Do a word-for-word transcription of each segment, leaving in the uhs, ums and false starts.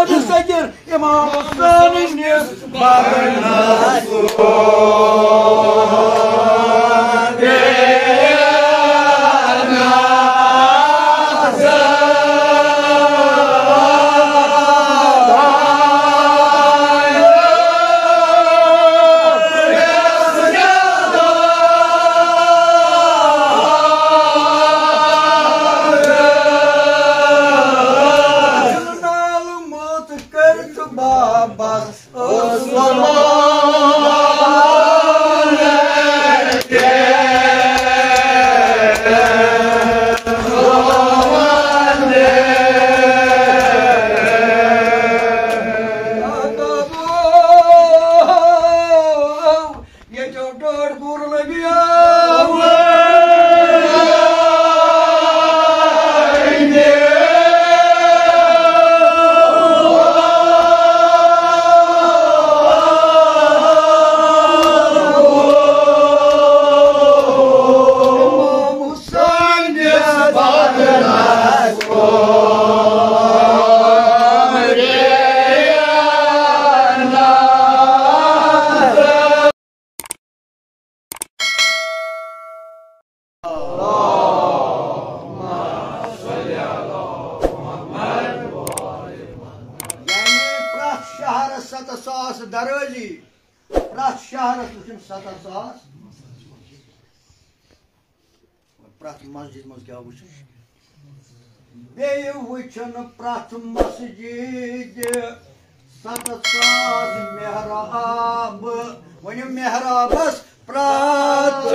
سکر امام حسین نِس بدنس بابس ییٚتیو ڈوٚڈ گُر لٔبیو۔ یعنی پرٛٮ۪تھ شہرس ستتھ ساس درٲزی، پرٛٮ۪تھ شہرس وٕچھِن ستتھ ساس، پرٛٮ۪تھ مسجد منٛز کیٛاہ وٕچھُن؟ بیٚیہِ وٕچھُن پرٛٮ۪تھ مسجد ستتھ ساس محراب۔ ؤنِو محرابس پرٛٮ۪تھ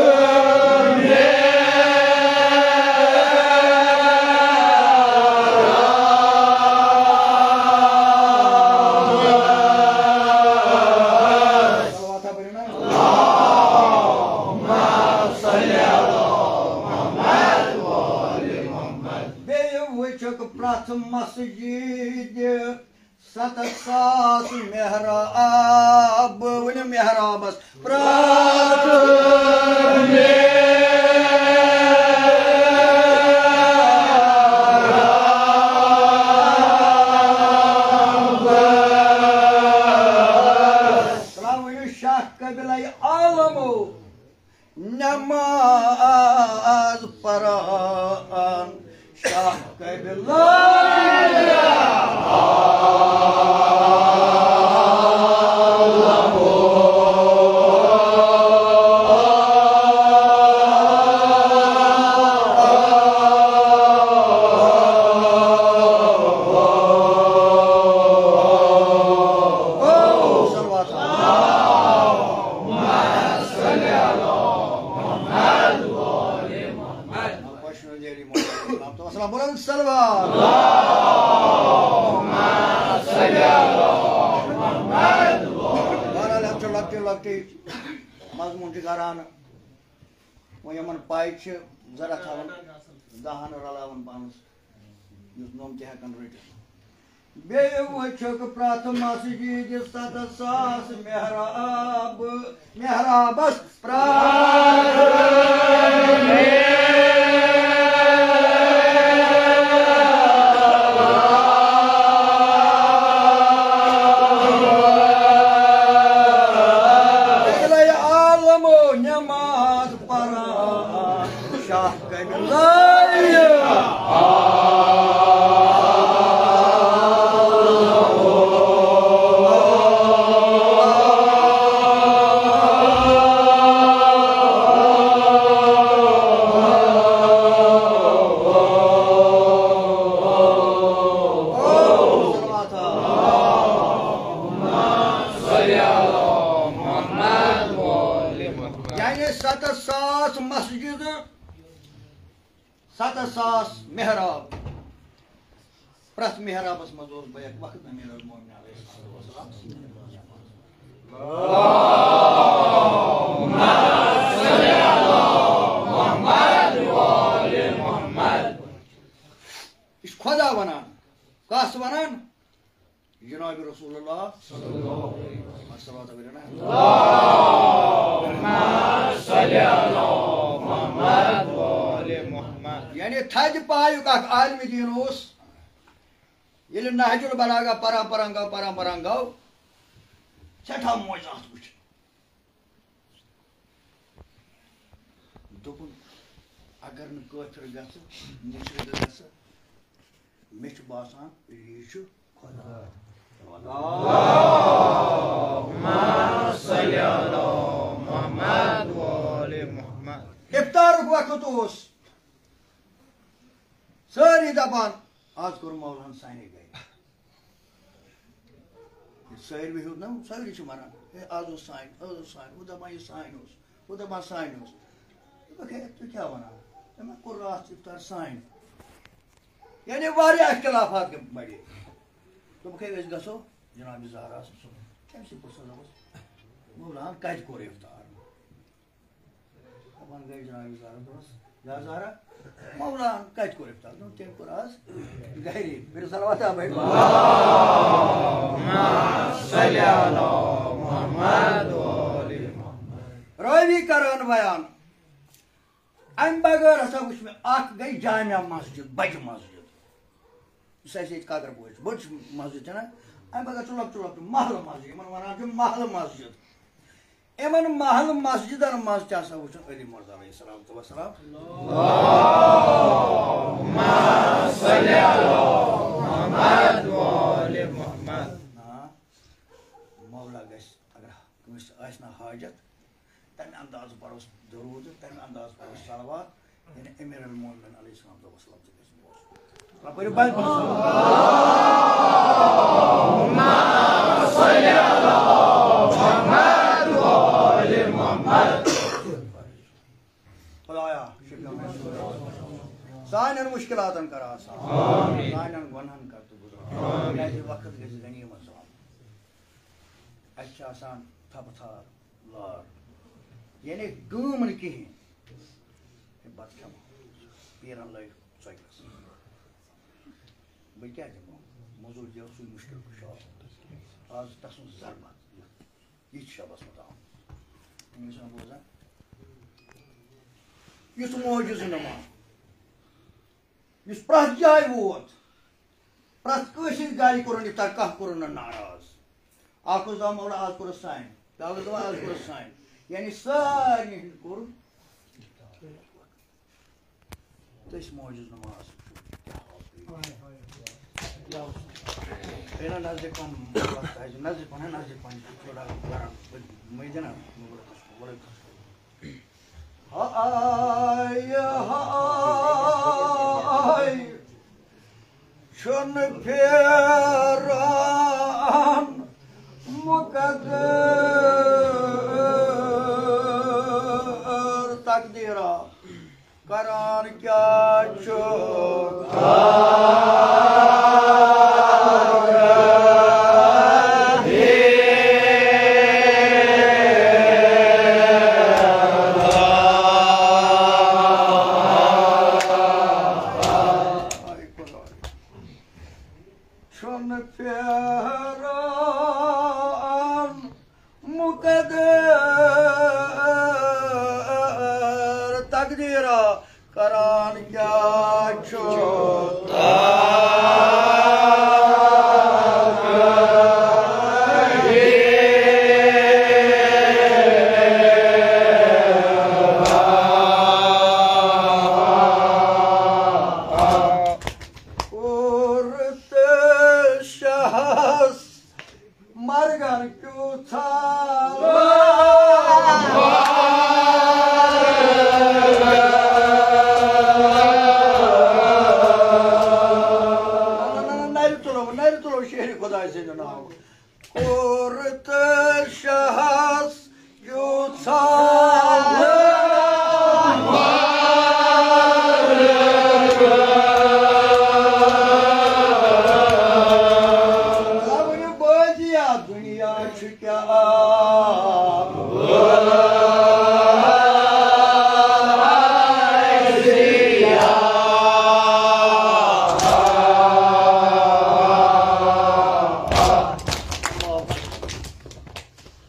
بیٚیہِ وٕچھُکھ پرٛٮ۪تھ مسجد ستتھ ساس محراب، ؤنِو محرابس پرٛٮ۪تھ محرابس۔ ؤنِو شاہ قٲبلے عالمو نماز پران شاہ قبلہ۔ السلام۔ بہرحال، یِم چھِ لۄکٹہِ لۄکٹہِ مضموٗن چھِ گران۔ وۄنۍ یِمن پاے چھِ، ذرا تھاوان دَہَن رَلاوان پانَس، یُتھ نوٚم تہِ ہٮ۪کن رٔٹِتھ۔ بیٚیہِ وٕچھُکھ پرٛٮ۪تھ مسجد ستتھ ساس محراب، محرابس پرٛٮ۪تھ عالمو نماز پران شاہ قبلہ۔ یعنی ستتھ ساس مسجد، ستتھ ساس محراب۔ پرٛٮ۪تھ محرابس منٛز اوس بیک وقت امیر المومنین علیہ الصلوۃ والسلام۔ یہِ چھُ خۄدا ونان۔ کس ونان؟ جناب رسول اللہ صلی اللہ علیہ وسلم۔ یعنی تھدِ پایُک اکھ عالمِ دیٖن اوس، ییٚلہِ نہج البلاغہ پران پران گوٚو، پران پران گوٚو، سٮ۪ٹھاہ موج اتھ وٕچھِتھ۔ دوٚپُن، اگر نہٕ کٲفِر گژھٕ، مُشرِک گژھٕ، مےٚ چھُ باسان، یہِ چھُ خۄدا۔ افطارُک وقت اوس۔ سٲری دپان، آز کوٚر مولہن سانہِ گرِ۔ سٲروی ہیوٚت نا، سٲری چھِ ونان، ہے، آز اوس سانہِ، آز اوس سانہِ، ہُہ دپان، یہِ سانہِ اوس، ہُہ دپان، سانہِ اوس۔ دوٚپُکھ، ہے، تُہۍ کیٛاہ ونان؟ دوٚپمَکھ، کوٚر راتھ افطار سانہِ۔ یعنی واریاہ اختلافات گٔے بڑے۔ دوٚپُکھ، ہے، أسۍ گژھو جناب زہراہَس نِش۔ تٔمۍ سٕے پرٛژھ حظ، دوٚپُس، مولاہَن کَتہِ کوٚر افطار؟ دَپان گٔے جناب زہرا، دوٚپمَس، یا زہرا، مولاہَن کَتہِ کوٚر افطار؟ دوٚپُن، تٔمۍ کوٚر آز گَرِ۔ پٔرِو صلوات آباد۔ راوی کران بیان، اَمہِ بغٲر ہسا وٕچھ مےٚ اکھ گٔے جامع مسجد، بجہِ مسجد۔ یُس اَسہِ ییٚتہِ قدر پوش چھُ، بٔڑ چھِ مسجد چھَنہ، اَمہِ پَتہٕ چھُ لۄکچہِ لۄکچہِ محلہٕ مسجد، یِمَن وَنان چھِ محلہٕ مسجد۔ یِمَن محلہٕ مسجدَن منٛز تہِ ہسا وٕچھُن علی مرتضیٰ علیہ الصلوۃ والسلام۔ آ، مولا گژھِ، اگر کٲنٛسہِ آسہِ نہ حاجت، تَمہِ اندازٕ پَرُس درود، تَمہِ اندازٕ پَرُس صلوات، یعنی امیر المومنین علیہ السلام دوٚپُس، لفظ گژھِ بوزُن۔ پٔرِو بَنٛد پَرُس۔ خدایا، شفیع مشکوک۔ سانٮ۪ن مشکلاتن کر آسان۔ سانٮ۪ن گۄنہن کر تہٕ بُزرگن۔ کیازِ وقت گژھِ غنیمت زانُن۔ اَسہِ چھِ آسان تھپہٕ تھار۔ لار۔ یعنی کٲم نہٕ کِہیٖنۍ۔ ہے، بَتہٕ کھٮ۪مو۔ پیٖرَن لٲگۍ ژۄکِس۔ بہٕ کیٛاہ دِمو؟ موٚزوٗر دِیو سُے مُشکِل کُشال۔ آز تَسُنٛد ضربت۔ یہِ تہِ چھُ شبَس منٛز آمُت۔ تِم ٲسۍ وَنان بوزان۔ یُتھ معجزٕ نما۔ یُس پرٛٮ۪تھ جایہِ ووت، پرٛٮ۪تھ کٲنٛسہِ ہٕنٛدِ گرِ کوٚرُن اِفطار، کانٛہہ کوٚرُن نہٕ ناراض۔ اَکھ اوس دَپان، "مولا، آز کوٚرُس سانہِ۔" بیٛاکھ اوس دَپان، "آز کوٚرُس سانہِ۔" یعنی سارنٕے ہٕنٛدِ کوٚرُن۔ تٔسۍ موجوٗد نماز۔ کیٛاہ حال پیٚیہِ؟ بیٚیہِ نہ نزدیٖک پَہَن، نزدیٖک پَہَن، نزدیٖک پَہَن، تھوڑا گرم، مٔنٛزۍ نہ، وَلَے، وَلَے۔ ہاے، ہاے، چھُنہٕ پھیران مُقدر تقدیٖرا، کران کیٛاہ چھُ؟ چھُنہٕ پھیران مُقدر تقدیٖرا، کران کیٛاہ چھُ؟ کوٚر تہٕ شاہس مرگن کیُتھ ژھاوان۔ نہ، نہ، نہ، نرِ تُلو، نرِ تُلو شیرِ خۄداے سٕنٛدِ ناوٕ۔ کوٚر تہٕ شاہس یوٗژاہ لَبنہٕ بٲزی، یَتھ دُنیا چھُ کیٛاہ آب۔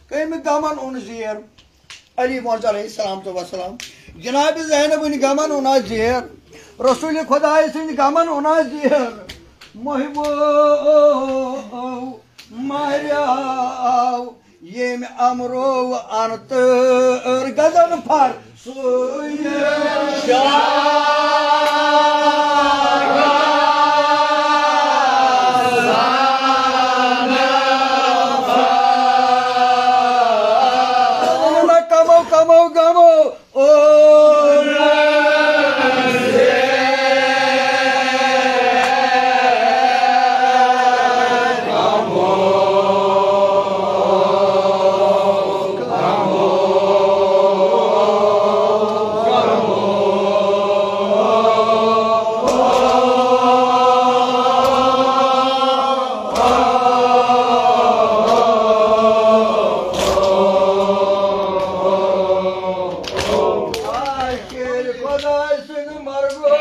کٔمۍ غمن اوٚن زیر؟ علی محمد علیہ السلام تو وسلام۔ جناب زینب ہٕنٛدۍ غمن اوٚن اَسہِ زیر۔ رسول خدایہِ سٕنٛدۍ غمن اوٚن اَسہِ زیر۔ محبو ماریاو ییٚمۍ امرو ان تہٕ غزل پھر سُے شاہ۔ کمو کمو گمو آے شیرِ خۄداے سٕنٛدِ مرگو۔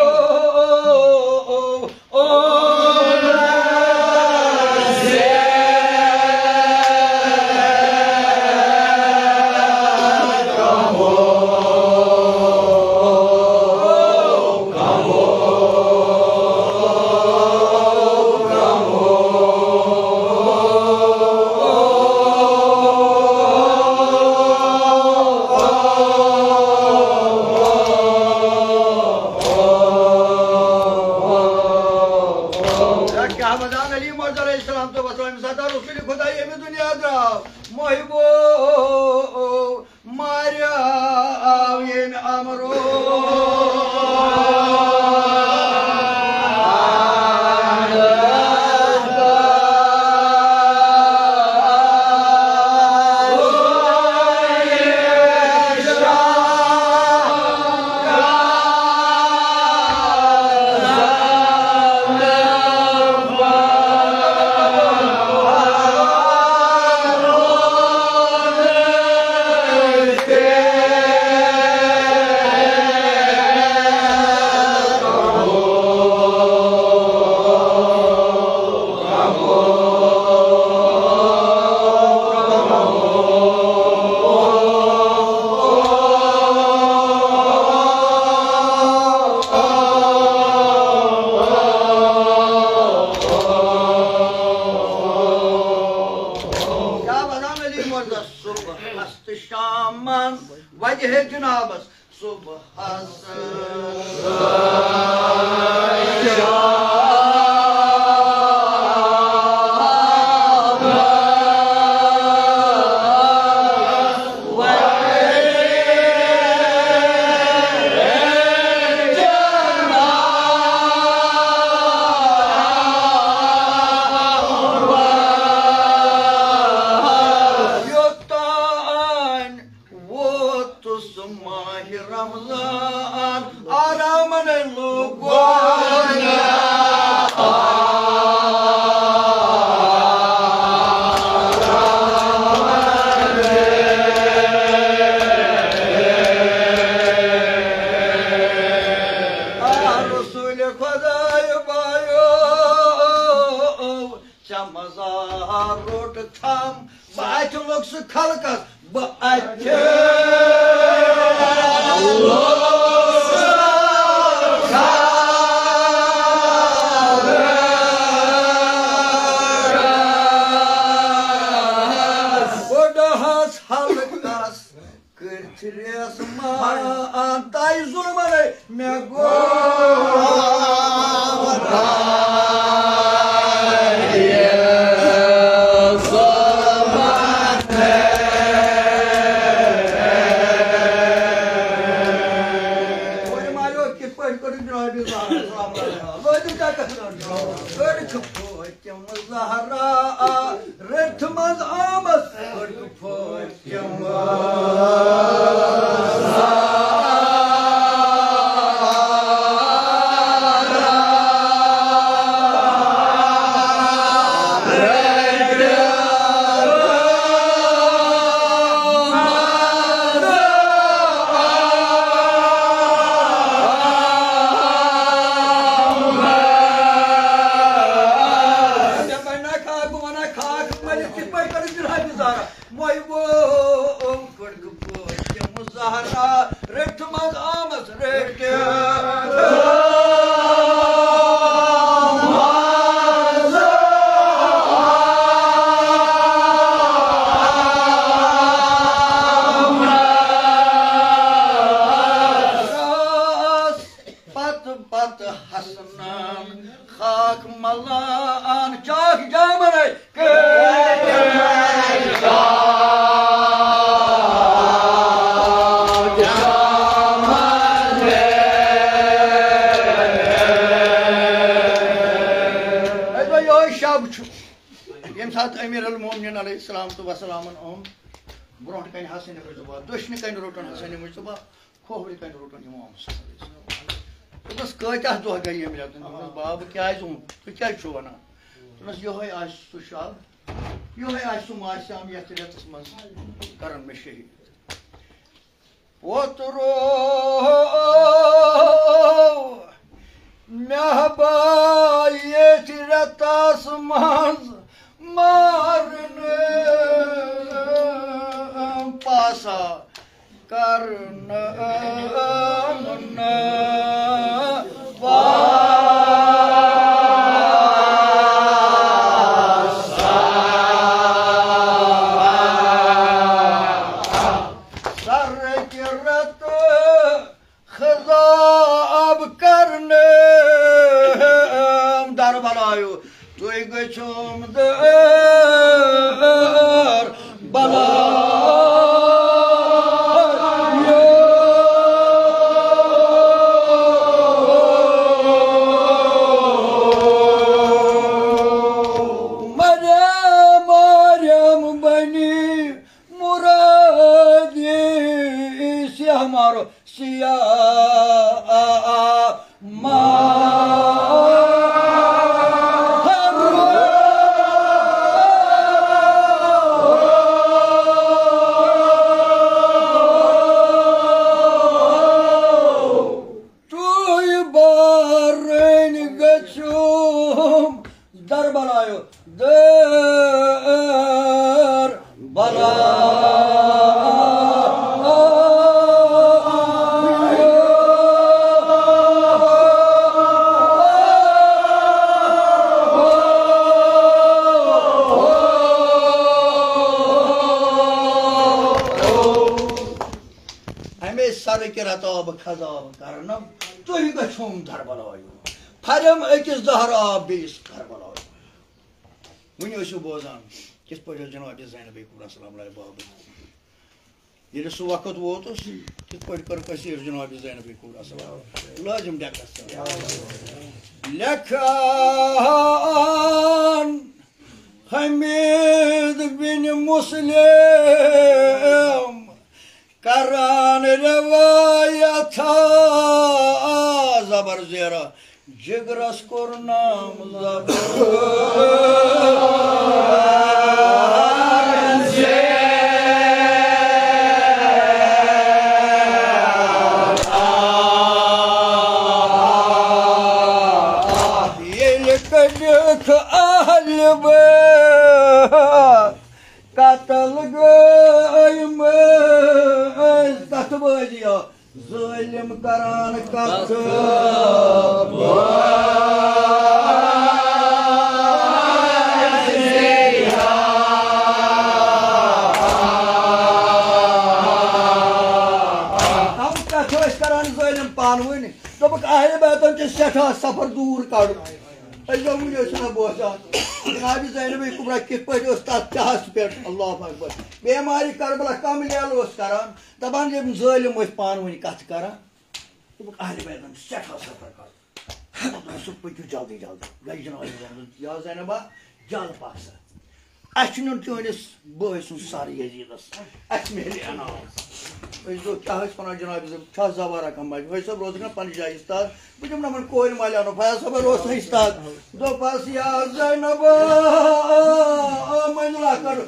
کیٛاہ وَنان علی مرد علیہ السلام تہٕ وَسلام ساتھ رسول خدا ییٚمہِ دُنیا درٛاو، محبو ماریاو ییٚمہِ امرو۔ کیٛاہ وَنان علی مرزا؟ صُبحَس تہٕ شامَن وَجہِ ہے جِنابَس، صُبحَس۔ یوٚتام ووتُس ماہِ رمضان، آرامن لوگ گۄڈٕ۔ آ رسول خدای بایو، ژےٚ مزار روٚٹ تھم، بہٕ اَتھِ لوٚگ سُہ خلقس، بہٕ اَتھِ۔ بہٕ ڈہس خلقس۔ کٔرۍ تھرِس مان تۄہہِ ظُلمَے مےٚ گوٚو۔ کورِ مالیو کِتھ پٲٹھۍ کٔرٕکھ جنابِ زہرا سلام علیہا؟ لٲجِو ٹٮ۪کَس پٮ۪ٹھ۔ کٔرٕکھ پٲٹھۍ تِم زہرا رٔٹھۍ منٛز آمَس، کٔرٕکھ پٲٹھۍ تِم زہرا۔ مےٚ بنہِ نا کھاکھ، بہٕ وَنہٕ ہا کھاکھ مٔلِتھ کِتھ پٲٹھۍ کٔرٕس جنابِ زہرا۔ محبو کٔرٕکھ پٲٹھۍ تِم زہرا، رٔٹھۍ منٛز آمَس رٔٹِتھ۔ تہٕ حسنان خاک ملان چاکھ جامن۔ یِہوٚے شب چھُ، ییٚمہِ ساتہٕ امیر المومنین علیہ السلام تہٕ وسلامن اوٚن برونٛٹھ کنہِ حسن مجتبیٰ، دٔچھنہِ کنہِ روٚٹُن حسن مجتبیٰ، کھوورِ کنہِ روٚٹُن امام حسن علیہ السلام۔ دوٚپنس، "کۭتیاہ دۄہ گٔے ییٚمہِ رٮ۪تہٕ؟" دوٚپنس، "بابہٕ، کیٛازِ اوٚن؟ ژٕ کیٛازِ چھُو ونان؟" دوٚپنس، "یِہوٚے آسہِ سُہ شب، یِہوٚے آسہِ سُہ ماہِ صیام، یتھ رٮ۪تس منٛز کرن مےٚ شہید۔" پوٚتُر مےٚ ہا ییٚتھۍ رٮ۪تس منٛز مارنہٕ پاسا کرنہٕ آمُت پاسا۔ سرٕکۍ رٮ۪تہٕ خضاب کرنہٕ دربلایو، تُہۍ گٔژھِو دربلایو۔ مریم، مریم بنی مراد یہ سے ہمارو سیاہ مار۔ تُہۍ بارٕنۍ گٔژھِو دربلایو دربلایو۔ اَمے سرٕکۍ رتابہٕ خضاب کرنم، تُہۍ گژھوم دربلایو۔ پھرم أکِس زہرا بیٚیِس کربلایو۔ وۄنۍ ٲسِو بوزان، کِتھ پٲٹھۍ ٲس جناب زینب کبریٰ سلام اللہ بابہٕ۔ ییٚلہِ سُہ وقت ووتُس، کِتھ پٲٹھۍ کٔرٕکھ اَسہِ یہِ جناب زینب کبریٰ سلام لٲزم ڈٮ۪کس سۭتۍ۔ لیکھان حمید بن مسلم کران روایت زبر زیرہ، جگرس کوٚر نام زبر زیرہ۔ ییٚلہِ کٔڈِکھ اہل بیت قتل گٔیمٕتۍ، کتھ بٲزی ہو، ظٲلم کران کتھ۔ ہم کتھ ٲسۍ کران ظٲلم پانہٕ ؤنۍ۔ دوٚپُکھ، اہل بیتن چھُ سٮ۪ٹھاہ سفر دوٗر کڑُن۔ أسۍ دوٚپُکھ، یہِ ٲسِو نہ بوزان۔ جناب زینب کبریٰ کِتھ پٲٹھۍ اوس تتھ چاہس پٮ۪ٹھ، اللہ اکبر، بیمارِ کربلا کم لیل اوس کران، دپان، یِم ظٲلم ٲسۍ پانہٕ ؤنۍ کتھٕ کران۔ دوٚپُکھ، اہل بیتن چھُ سٮ۪ٹھاہ سفر کرُن۔ دوٚپُن، سُہ پٔکِو جلدی جلدی۔ گٔے جناب زینب، یا زینبا، جل پکھ سا۔ اَسہِ چھُ نیُن چٲنِس بٲے سُنٛد سر یزیدس۔ اَسہِ میلہِ انعام۔ أسۍ دوٚپ، کیٛاہ ٲسۍ وَنان جناب زینب؟ چھا زبر رقم بچہِ؟ بٲے صٲب، روزُکھ نا پننہِ جایہِ استاد؟ بہٕ دِمہٕ نہٕ یِمن کورِ مالہِ اَنُن۔ فیاض صٲبہ روز نہٕ استاد۔ دوٚپس، یا زینب، منزلہ کر۔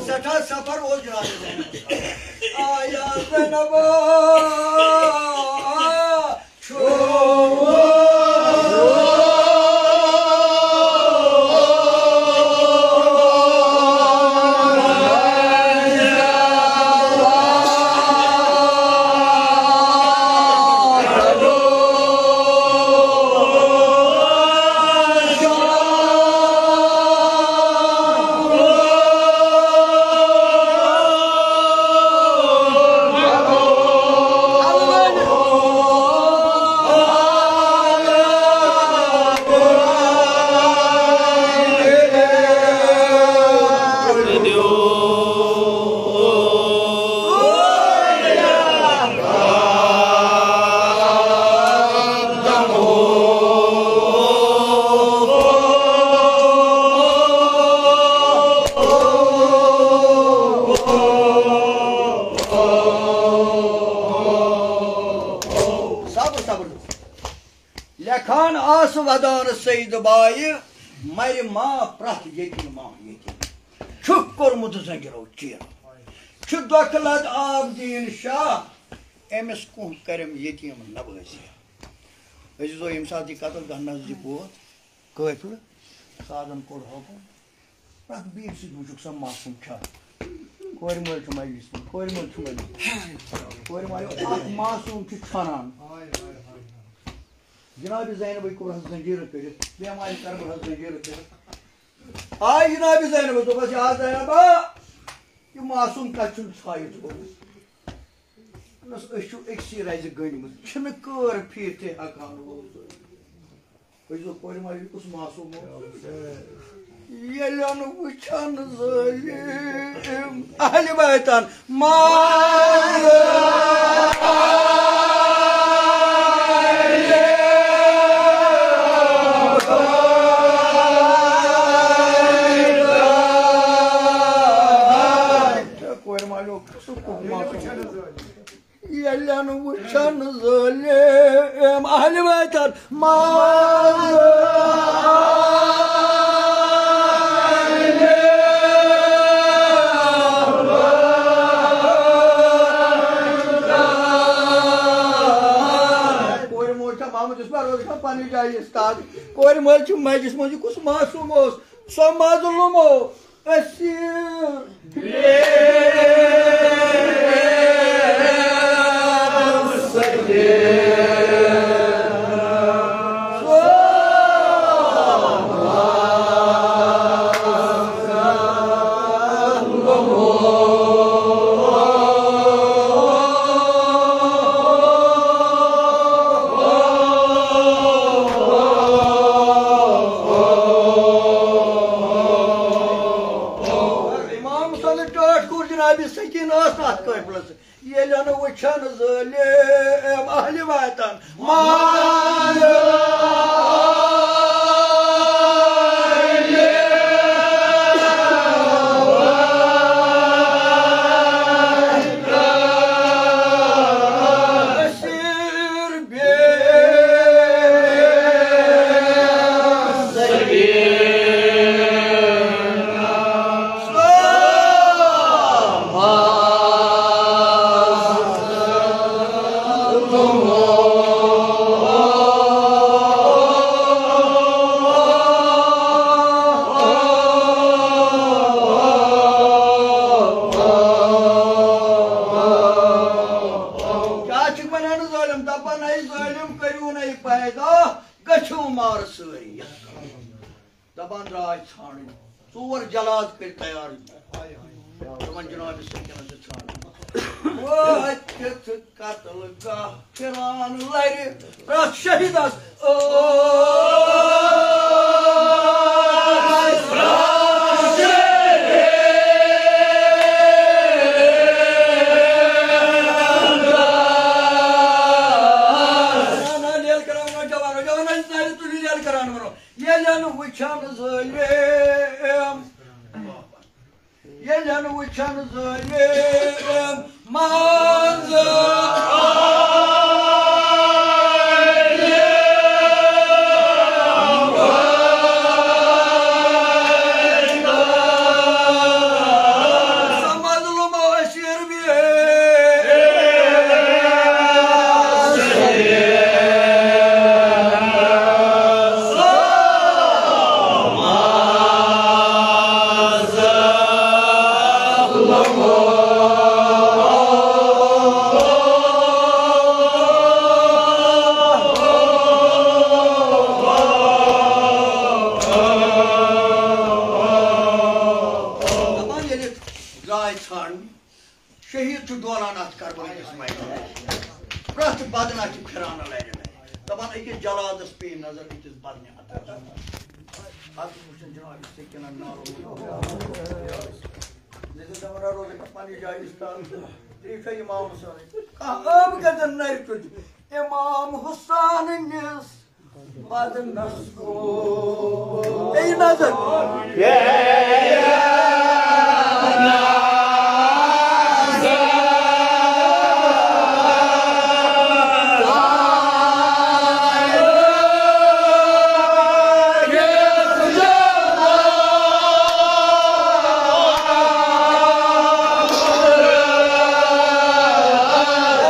سٮ۪ٹھاہ سفر اوس جناب زینب۔ آیا زینب، صبر، صبر۔ لیکھان آس ودان سید بایہِ، مرِ ما پرٛتھ یتیٖم ما یتیٖم۔ چھُکھ کوٚرمُت زنجیرو چیٖر۔ چھُ دۄکھٕ لد آب دیٖن شاہ، أمِس کُنٛہہ کرٮ۪م یتیٖم نوٲزی۔ عزیزو، ییٚمہِ ساتہٕ یہِ قتل گاہ نزدیٖک ووت، قٲفلہٕ، سادن کوٚر حُکُم، پرٛٮ۪تھ بیٖڑ سۭتۍ وٕچھُکھ سۄ معصوٗم چھا۔ کورِ مٲلۍ چھُ مجلس منٛز، کورِ مٲلۍ چھُ مجلس منٛز۔ کورِ ماجہِ، اکھ معصوٗم چھُ ژھۄنان۔ جناب زینبٕے کوٚر حظ زنجیٖرٕ کٔرِتھ، بیمارِ کربہٕ حظ زنجیٖرٕ کٔرِتھ۔ آے جناب زینبَس، دوٚپُس، "یا زینبا، یہِ معصوٗم کَتہِ چھُن ژھایہِ تھوٚومُت؟" دوٚپنَس، "أسۍ چھِو أکسٕے رَزِ گٔنٛڈمٕتۍ، چھِنہٕ کٲر پھیٖرتھٕے ہٮ۪کان روٗزِتھ۔" أسۍ دوٚپ، "کورِ ماجہِ، یہِ کُس معصوٗم اوس؟" ییٚلٮ۪ن وٕچھن ظٲلِم اہلِ بیتن، ماز کورِ مالیو سُہ کُس معصوٗم؟ ییٚلٮ۪ن وٕچھن ظٲلِم اہلِ بیتن، ماز کورِ مول چھا محمد یوسف روزان پننہِ جایہِ استاد؟ کورِ مٲلۍ چھِ مجلس منٛز، یہِ کُس معصوٗم اوس؟ سۄ مظلوٗمو اسیر۔ امام حسن ٹٲٹھ کوٚر جناب سکیٖن ٲس نہٕ اتھ قٲفلس۔ ییٚلٮ۪ن وٕچھن ظٲلِم اہلِ وطن، مال اسیر بے کیٛاہ چھِکھ وَنان ظٲلِم؟ دَپان، اے ظٲلِم، کٔرِو نہ یہِ پیدا، گٔژھِو مارٕ سٲری۔ دَپان، درٛاے ژھانٛڈٕنۍ۔ ژور جلاد کٔرۍ تیار۔ تِمن جناب سکیٖنس چھِ ژھانٛڈان۔ وٲتِتھ قتل گاہ پھِران لرِ پرٛٮ۪تھ شہیدس۔ لیل کران وَنو، جوانو، جوانو، نَرِ تُلِو لیل کران وَنو۔ ییٚلٮ۪ن وٕچھن ظٲلِم، ییٚلٮ۪ن وٕچھن ظٲلِم۔ شہیٖد چھُ ڈولان اَتھ کربلہٕ کِس مٲدانَس۔ پرٛٮ۪تھ بدنہ چھِ پھِران لَرِ لَرِ۔ دَپان أکِس جلادَس پیٚیہِ نظر أکِس بدنہِ اَتھَس۔ اَتھ وٕچھِن جناب سکیٖنَن نالہٕ ووٚن۔ زِ دَپان روزٕ پنٛنہِ جایہِ اِستاد۔ یہِ چھُ اِمام حُسین۔ کانٛہہ ٲب گَژھن نَرِ تُج۔ اِمام حُسین نِس بدنس کُن۔ بیٚیہِ نظر۔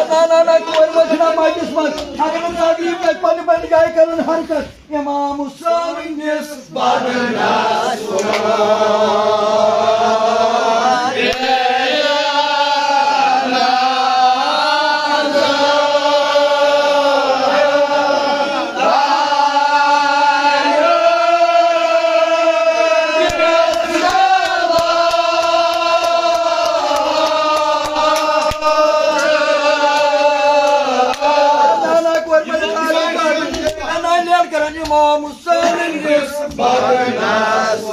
نہ، نہ، نہ، کورِ وٲتۍ چھِنہ مجلس منٛز۔ اگر نہٕ تقریٖب کرِ، پننہِ پننہِ جایہِ کرن حرکت۔ امام حسین نِس بدنس۔ امام حسین نِس بدنس۔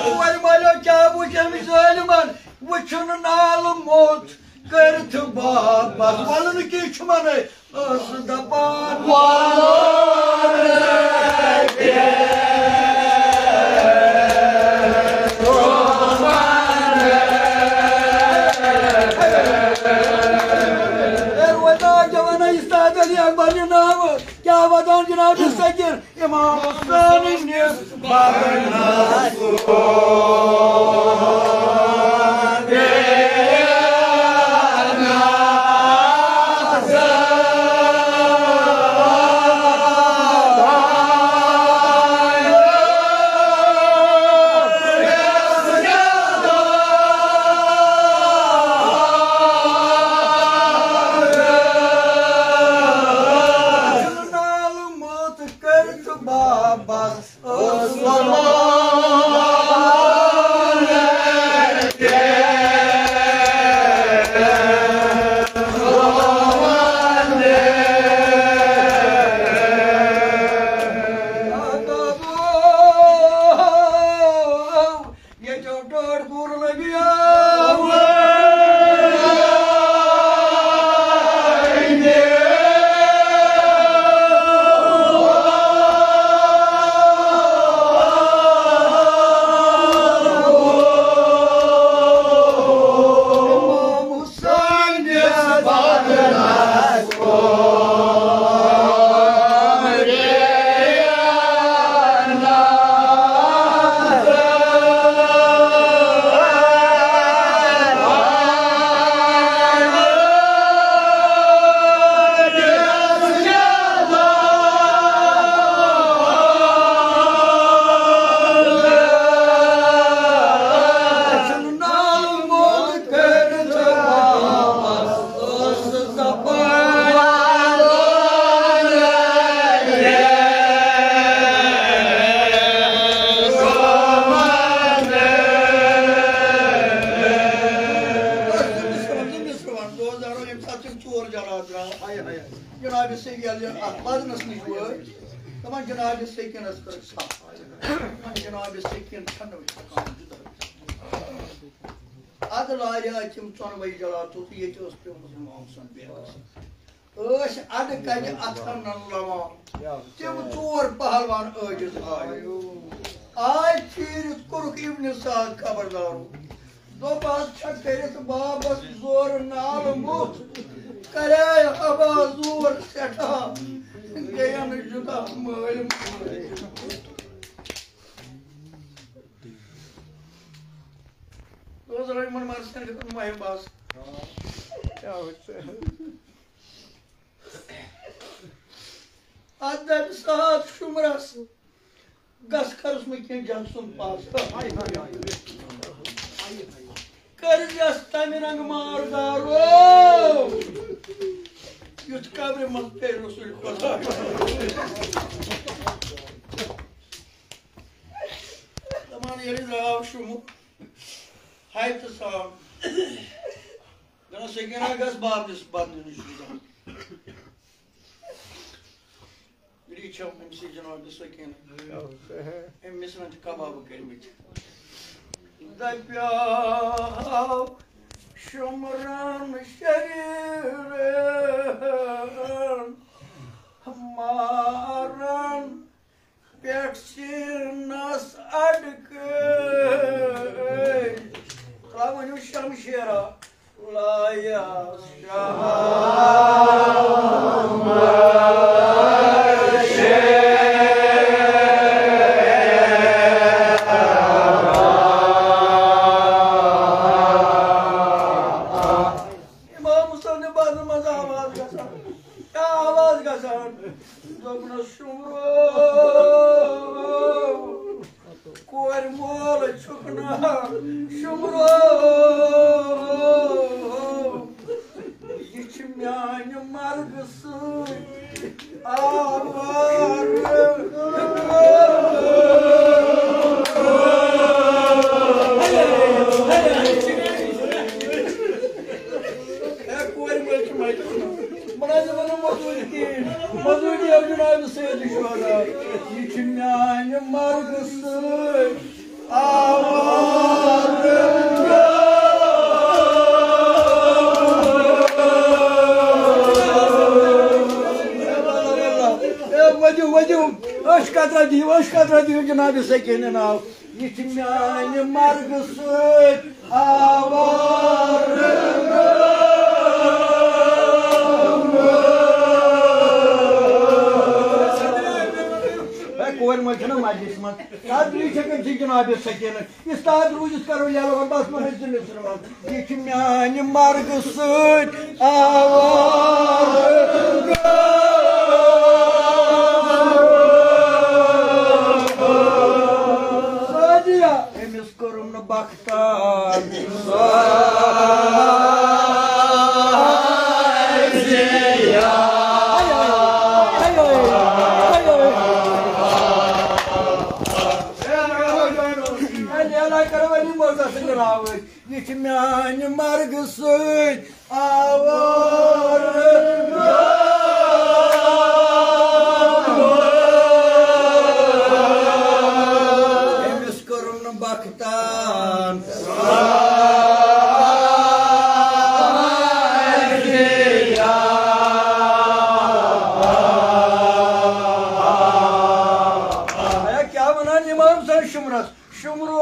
کورِ مالیو کیٛاہ وُچھ أمۍ ظٲلمن؟ وُچھُن نالہٕ موٚت کٔرِتھ واپس۔ وَلہٕ نہٕ کینٛہہ چھُ وَنَے۔ ٲس دَپان وَلہٕ نہٕ کینٛہہ۔ اے وۄنۍ آو جوانہ اِستاد علی اکبر یہِ ناوٕ۔ کیٛاہ وَدان جناب سکیٖن؟ امام حسین نِس بدنس۔ نالہٕ موٚت کٔرِتھ واپس۔ ییٚتیو ٹٲٹھ پوٗرٕ لٔبِیاو۔ جناب سید ییٚلہِ اَتھ بدنَس نِش وٲتۍ، دَپان جناب سکیٖنَس کٔر ژھَپھ۔ دَپان جناب سکیٖن چھَنہٕ وۄنۍ ہٮ۪کان جُدٲ۔ اَدٕ لاریٛاے تِم ژۄنوَے جلاتو تہٕ ییٚتہِ ٲس پیوٚمُت اِمام سُنٛد بیٚہوان۔ ٲسۍ اَڈٕ کَنہِ اَتھَن لَوان۔ تِم ژور پہلوان عٲجِز آے۔ آے پھیٖرِتھ کوٚرُکھ ابن سعد خبردارو۔ دوٚپ، "از چھا کٔرِتھ بابس زورٕ نالہٕ موٚت، کرے حبا زور سٮ۪ٹھاہ، گٔیَن جُدا مٲلۍ مٲج۔" روز رحمان مارسن گژھن مہم باز۔ ادب ساتھ شمرس، گژھ کرس مےٚ کینٛہہ جنسُن پاس۔ کٔرزٮ۪س تمہِ رنگ ماردارو، یُتھ قبرِ منٛز پیٚیہِ رسول خدا۔ دپان ییٚلہِ درٛاو شُمہٕ، ہاے تہٕ سام، دپان سکیٖنہ گژھ بابنِس بدنہٕ نِش۔ یہِ چھَم أمۍ سٕے جناب سکیٖنہ۔ أمۍ مِصرن چھِ کباب کٔرمٕتۍ۔ دَپیٛاو شُمران شریٖرن، مارن پٮ۪ٹھ سیٖنس اَڈکٔلۍ۔ ترٛاو ؤنِو شمشیرا۔ امام حسین نے بعد منٛز آواز گژھان، کیٛاہ آواز گژھان؟ دوٚپنَس، شُمرو، کورِ مول چھُکھ نا، شُمرو، یہِ چھِ میانہِ مرگہٕ سۭتۍ آوارٕ۔ ہے، کورِ مٲلۍ چھِ مَتہِ۔ بہٕ نہ حظ دِمو نہٕ مٔزوٗرۍ کِہیٖنۍ۔ مٔزوٗرۍ دِیو جناب سید شہدا۔ یہِ چھِ میانہِ مرگہٕ سۭتۍ آوارٕ۔ ہے، ؤدِو، ؤدِو۔ أچھ قطرہ دِیِو، أچھ قطرہ دِیِو جناب سکیٖنہ ناو۔ یہِ چھِ میانہِ مرگہٕ سۭتۍ آوارٕ۔ ہے، کورِ مٲلۍ چھِنہ مجلسہِ منٛز۔ تَتھ یہِ چھِ کٔمۍ سٕنٛدۍ جناب سکیٖنہ؟ استاد روٗزِتھ کرو یَلہٕ وۄنۍ بس مہٕ ہیٚچھ دِنہٕ ژٕ وَن۔ یہِ چھِ میانہِ مرگہٕ سۭتۍ آوارٕ۔ سعدیہ، أمِس کوٚرُم نہٕ بختان۔ لیلا کرو علی مرزا سٕنٛدِ ناوٕ۔ یہِ چھِ میانہِ مرگہٕ سۭتۍ آوارٕ۔ أمِس کوٚرُم نہٕ بختان۔ ہے، کیٛاہ وَنان اِمام سٕنٛز شُمرس؟ شُمرو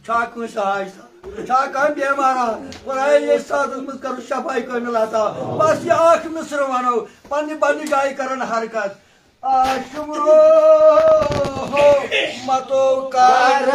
چھا کٲنٛسہِ حاجتہ؟ چھا کانٛہہ بیمارا؟ خۄدایا، ییٚتھۍ ساتس منٛز کرو شفاعی کٲمِل عطا۔ بس یہِ اکھ مِصرٕ ونو، پننہِ پننہِ جایہِ کرن حرکت۔ آ شُمرو متو کرن۔